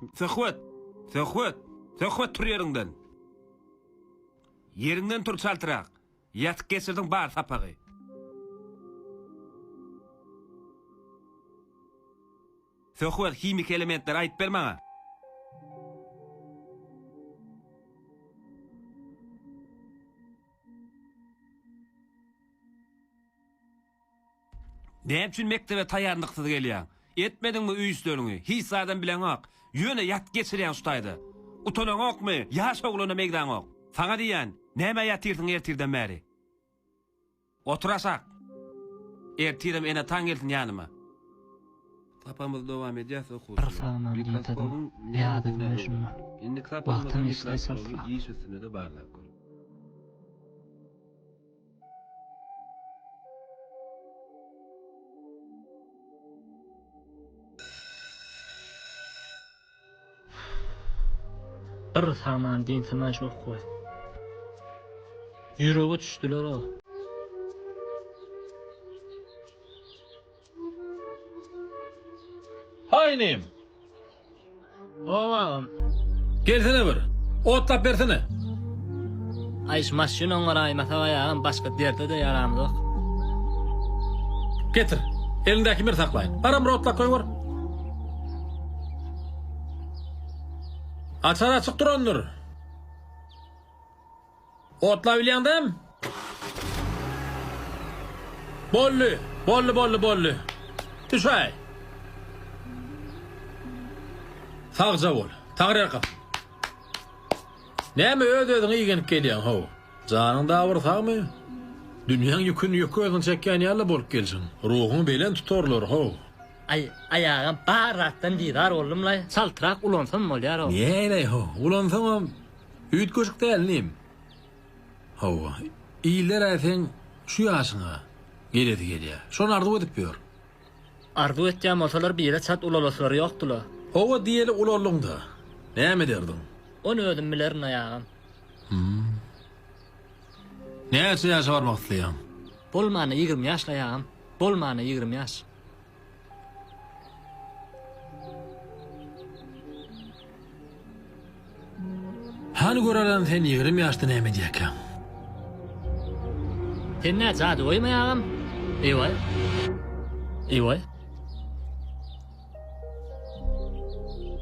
Söhbet! Söhbet! Söhbet tur ýeriňden! Ýeriňden tur çaltrak! Ýatyp geçirdiň bar sapagy. Söhbet himiki elementleri aýyp ber maňa. Näme üçin mekdebe taýýarlyksyz gelýäň? Etmediňmi öý işleriňi? Hiç zadam bileňok. Ýöne ýatyp geçirýäň şu taýda. Utanaňokmy? Ýaş oglana meňzäňok. Saňa diýýän, nämä ýatyrsyň ertirden bäri? Otur aşak. Ertirem ene-ataň gelsin ýanyma. Sapagymyzy dowam edýäs okuwçylar. Bir sagman Mikroskobyň ýatadym, ýadadym nämedigini şunda. öwrendik. Indiki sapagymyzda Wagtam geçdi mikroskoby çaltrak. iş üstünde-de barlap görüň. Bir saman diňsemen şu okuwy. Ýürege düşdüler-ow. Haý inim! Hawa agam. Gelsene bir. Otlap bersene. Aý şu maşyn oňaraýmasa aýagam başga derde-de ýaramzok. Getir. Eliňdäki bir saklaýyn. Baram bir otlap goýber. Açar açyk durandyr. Otlabilýäň dämi? Boldy, boldy, boldy, boldy. Düşäý. Sagja bol. Taňryýalkasyn. Näme öz-özüňe igenip gelýäň, how? Janyň dagy bir sagmy? Dünýäň ýüküni ýeke özüň çekýän ýaly bolup gelşiň. Ruhuňy belent tutarlar, how. Aý, aýagam bar zatdan bizar boldum-laý. Çaltrak ulansam bolýar-ow. Näleý, how, ulansaňam Üýtgeşik däl inim. Hawa, iller-ä seň şu ýaşyňa gelesi gelýär. Şony arzuw edip ýör. Arzuw etýän bolsalar bire çat ulalaslary ýokdy-la. Hawa diýeli ulaldyň-da. Näme ederdiň? Ony özüm bilerin aýagam. Hum. Näçe ýaşa barmak isleýäň? Bolmanda 20 ýaşla aýagam. Bolmanda 20 ýaş. Hany görelen sen 20 ýaşda näme edýärkäň? Sen nä jadygöými agam? Eýwaý. Eýwaý.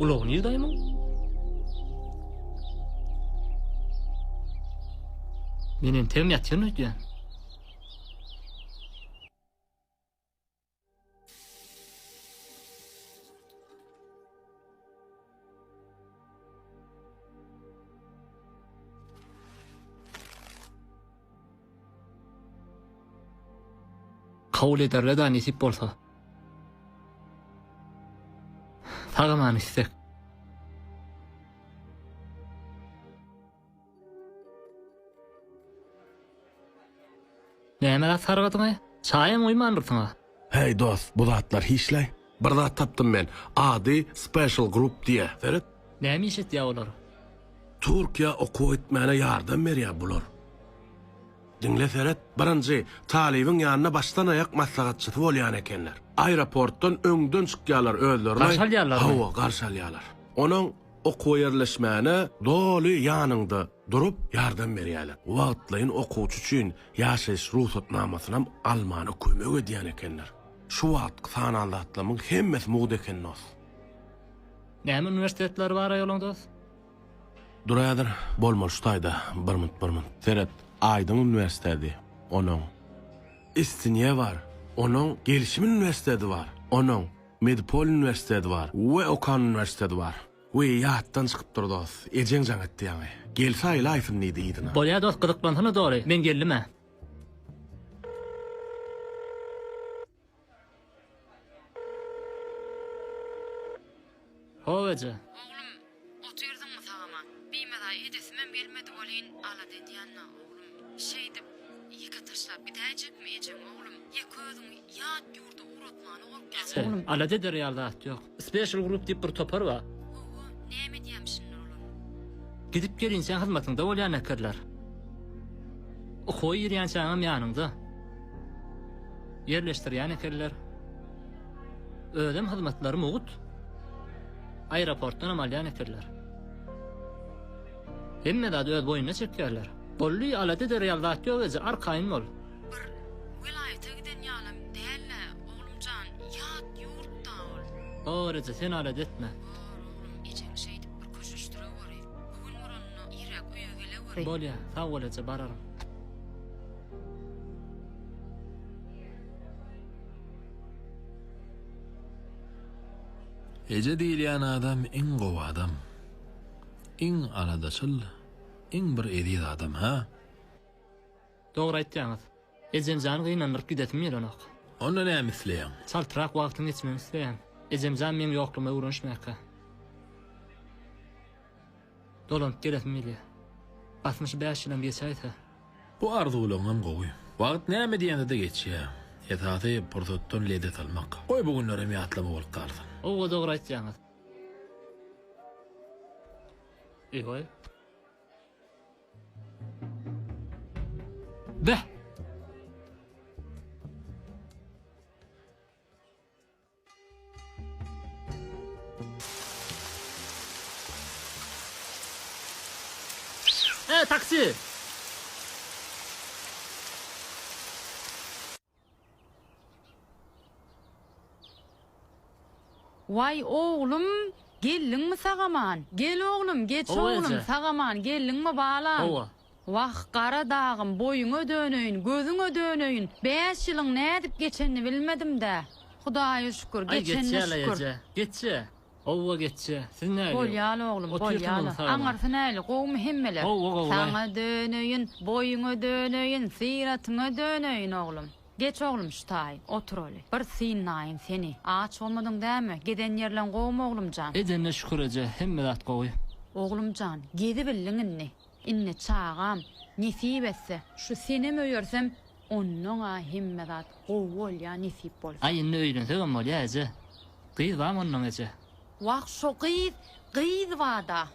Ulagy nirde aýmyň? Men entegem ýatyryn öýdýän. Kabul ederler-dä nesip bolsa. Sag-aman gitsek. Näme zat sargadyňaý? Çaýam guýmandyrsyň-a. Häý dost, bu zatlar hiçlaý. Bir zat tapdym men. Ady Special Group diýä. Seret. Näme iş etýä olar? Türkiýä okuwa gitmäne ýardam berýä bular. Diňle seret, birinji, talybyň ýanynda başdan aýak maslahatçysy bolýan ekenler. Aeroportdan öňden çykýarlar özlerine. Garşy alýarlarmy? Hawa, garşy alýarlar. Onuň okuwa ýerleşmäne doly ýanyňda durup ýardam berýärler. Wagtlaýyn okuwçy üçin ýaşaýyş rugsatnamasynam almana kömek edýän ekenler. Şu wagtky sanan zatlarymyň hemmesi mugt eken dos. Näme uniwersitetleri bar aýolyň dos? Dur häzir, bolmaly şu taýda, bir munt, bir munt. Seret, Aýdyň uniwersiteti, onuň. Istinýe bar, onuň Gelişim uniwersiteti bar, onuň Medipol uniwersiteti bar we Okan uniwersiteti bar. Wiý, ýatdan çykypdyr dost, ejeň jaň etdi ýaňy. Gelse aýlaýsyn diýdi yzyna. Bolýa dost gyzyklansana dogry, men geldim-ä. How eje. Oglum, otyrdyňmy sag-aman? Bimaza edesimem gelmedi welin, alada edýän-dä, oglum. Şeýdip, ýeke taşlap gidäýjekmi ejeň, oglum? Ýeke özüňi ýat ýurda ugratmana gorkýaňmy? Oglum, alada eder ýaly zat ýok. Special group diýip bir topar bar. Hawa, näme edýämişinler olar? Gidip gelinçäň hyzmatyňda bolýan ekerler. Okuwa girýänçäňem ýanyňda. Ýerleşdirýän ekenler. Özem hyzmatlary mugt. Aeroportdanam alýan ekenler. Hemme zady öz boýnuna çekýärler. Boldy, alada eder ýaly zat ýok eje, arkaýyn bol. Bir welaýata giden ýalam däl-ä, oglum jan, ýat ýurt-da ol. Bor eje, sen alada etme. Bor, oglum, ejeňi şeýdip bir köşeşdireweri. Bu gün bolanda irräk öýe geleweri. Bolýa, sag bol eje, bararyn. Eje diýilýän adam iň gowy adam. Iň aladaçyl, iň bir eziz adam, hä? Dogry aýtýaňyz. Ejemjany gynandyryp gidesim gelenok. Onda näme isleýäň? Çaltrak wagtyň geçmegini isleýän. Ejemjan meň ýoklugyma öwrenişmäkä. Dolanyp gelesim gelýär. 65 ýylam geçäýse. Bu arzuwlaňam gowy. Wagt näme diýende-de geçýär. Esasy pursatdan lezzet almak. Goý bu günlerem ýatlama bolup galsyn. Howwa dogry aýtýaňyz. Eý-hoý. Beh! E, taksi! Waý oglum, geldiňmi sag-aman? Gel oglum, geç Hawa, oglum, eje. sag-aman geldiňmi balam? Hawa. Wah, gara dagym, boýuňa döneýin, gözüňe döneýin, bäş ýylyň nädip geçenini bilmedim-dä. Hudaýa şükür, Aý, geçenine geçýä-le, şükür. eje, geçýä. Howwa, geçýä. Siz näli? Bolýa-la oglum, Otyrsyňyzmy bolýa-la. sag-aman? Aňyrsy näli, gowumy hemmeler? Howwa, gowy-laý. Saňa döneýin, boýuňa döneýin, syratyňa döneýin, oglum. Geç oglum şu taý, oturaly. Bir synlaýyn seni. Aç bolmadyň dämi? Gezen ýerleň gowumy oglumjan? Edenine şükür eje, hemme zat gowy. Oglumjan, gezibildiň indi. Indi çagam, nesip etse, şu senem öýersem, onnoň-a hemme zat gowy bolýa nesip bolsa. Aý indi öýlensegem bolýa eje. Gyz barmy onnoň eje? Wah şo gyz, gyz bada.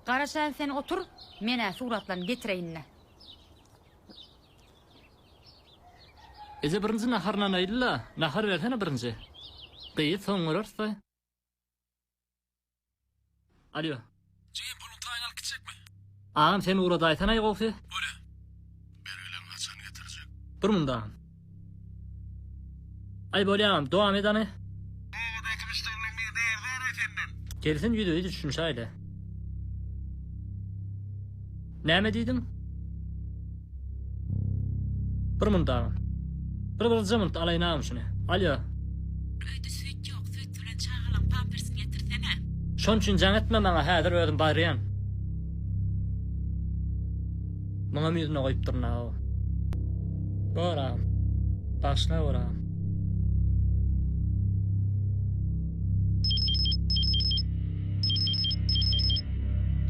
Garaşaýyn sen otur, men-ä suratlaryny getireýin-le. Eje birinji naharlanaýly-la, nahar bersene birinji. Gyz soň göreris-de. Alýo. Jigim puluň taýyny alyp gitjekmi? Agam sen ugradaýsanaý gowsy. Bolýa. Bergilerini haçan getirjek? Bir munda agam. Aý bolýa agam, dowam et hany. Obadaky müşderileň biri närzaraý senden. Gelsin ýüzbe-ýüz düşünişäýle. Näme diýdiň? Bir munt agam. Bir birje munt alaýyn agam şuny. Alýo. Öýde süýt ýok, süýt bilen çagalaň pampersini getirsene. Şon üçin jaň etme maňa häzir özüm barýan. Muňam ýüzüne goýupdyryn aga. Bor agam. Bagyşla bor agam.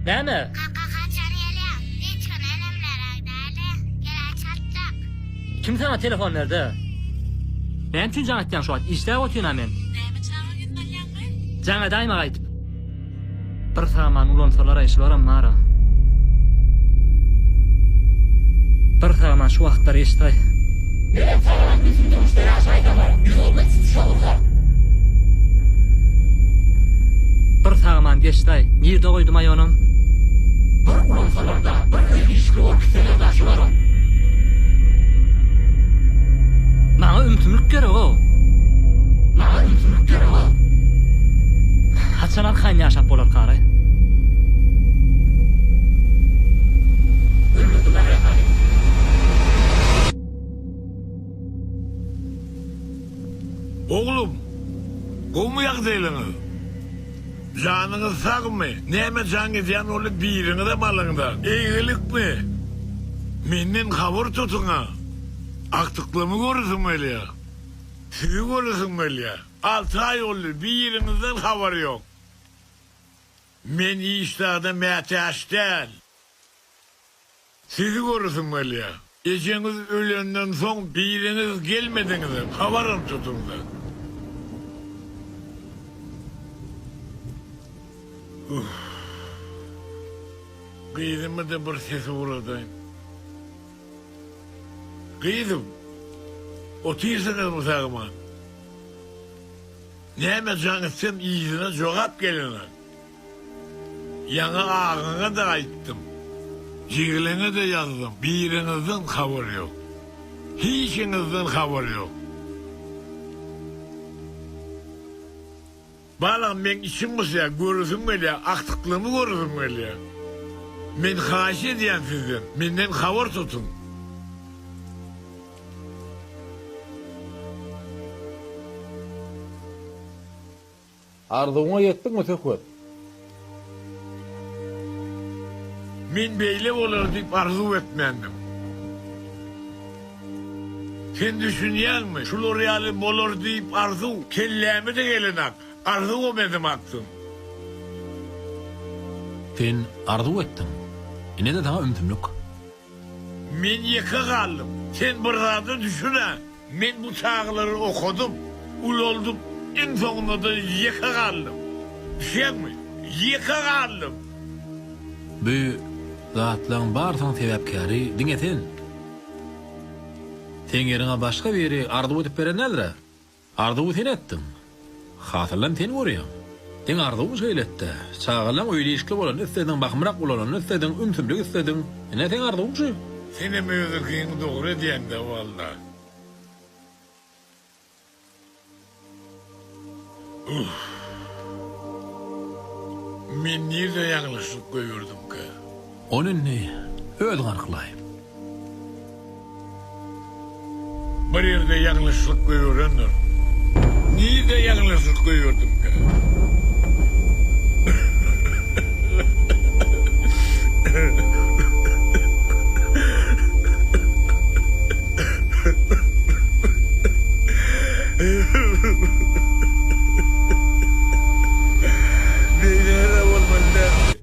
Näme? Kaka haçan gelýäň? Hiç gün enemlere gidäli. Gel çaltrak. Kim saňa telefon berdi? Näme üçin jaň etýäň şu wagt? Işläp otyryn-a men. Näme çaga ýüzüni alýaňmy? Jaň edäýme gaýdyp. Bir saman ulansalar-aý şularam bar-a. Bir saman şu wagtlar eşdaý. Bir sagaman geçdaý. Nirde goýdumaý onam? Maňa ümsümlik gerek-ow. Haçan arkaýyn ýaşap bolarkaraý? Oglum, gowumy ýagdaýlaryňyz? Janyňyz sagmy? Näme jaň edýän boldy biriňizem alyňda. Eýgilikmi? Menden habar tutuň-a. Agtyklarymy göresim gelýär. Sizi göresim gelýär. Alty aý boldy, biriňizden habar ýok. Men hiç zada mätäç däl. Sizi göresim gelýär. Ejeňiz ölenden soň biriňiz gelmediňizem, habaram tutuňda. Uff. Gyzyma-da bir ses ugradaýyn. Gyzym, otyrsyňyzmy sag-aman? Näme jaň etsem yzyna jogap gelenok. Ýaňy agaňa-da aýtdym. Jigileňe-de ýazdym. Biriňizden habar ýok. Hiçiňizden habar ýok. Balam meň içim gysýar, göresim gelýär, agtyklygymy göresim gelýär. Men haýyş edýän sizden, menden habar tutuň. Arzuwyňa ýetdiňmi Söhbet? Men beýle bolar diýip arzuw etmändim. Sen düşünýäňmi, şular ýaly bolar diýip arzuw kelläme-de gelenak, arzuwam edemakdym. Sen arzuw etdiň. Ine-de saňa ümsümlik. Men ýeke galdym. Sen bir zada düşün-ä, men bu çagalary okadym, ulaldyp, iň soňunda-da ýeke galdym. Düşýäňmi? Ýeke galdym! Bu zatlaň barysynyň sebäpkäri diňe sen. Seň ýeriňe başga biri arzuw edip beren däldir-ä? Arzuwy sen etdiň. Hasylynam sen görýäň. Seň arzuwyň şeýle etdi. Çagalaň öýli-işikli bolanyny islediň, bahymrak ulalanyny islediň, ümsümlik islediň. Ine seň arzuwyň şu. Senem özüňkiňi dogry edýäň-dä walla. Uff. Men nirde ýalňyşlyk goýberdimkä? Ony indi özüň anyklaý. Bir ýerde ýalňyşlyk goýberendir. Nirde ýalňyşlyk goýberdimkä? Beýle-de bolmaly däldi.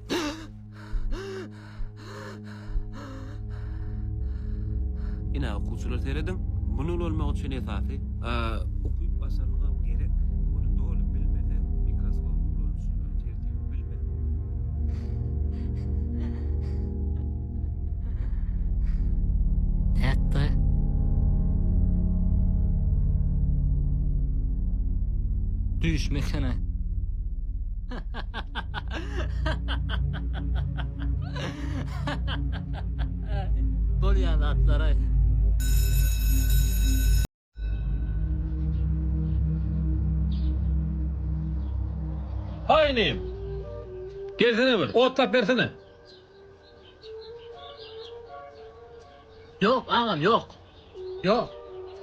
Ine okuwçylar serediň, muny ulanmak üçin esasy ukyp başarnygam gerek. Ony doly bilmeseň, mikroskopy ulanyş tertibini bilmeseň. Nätdi? Düýşmi eken-ä? Bolýan zatlar-aý. Haý inim! Gelsene bir, otlap bersene. Ýok, agam, ýok. Ýok.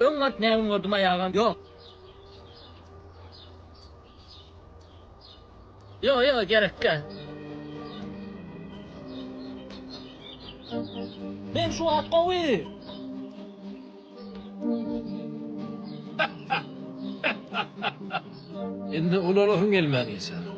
Öň wagt näme gördüm-aý, agam, ýok. Ýok, ýok, gerekkä. Men şu wagt gowy. Indi ulalasyň gelmän geçer.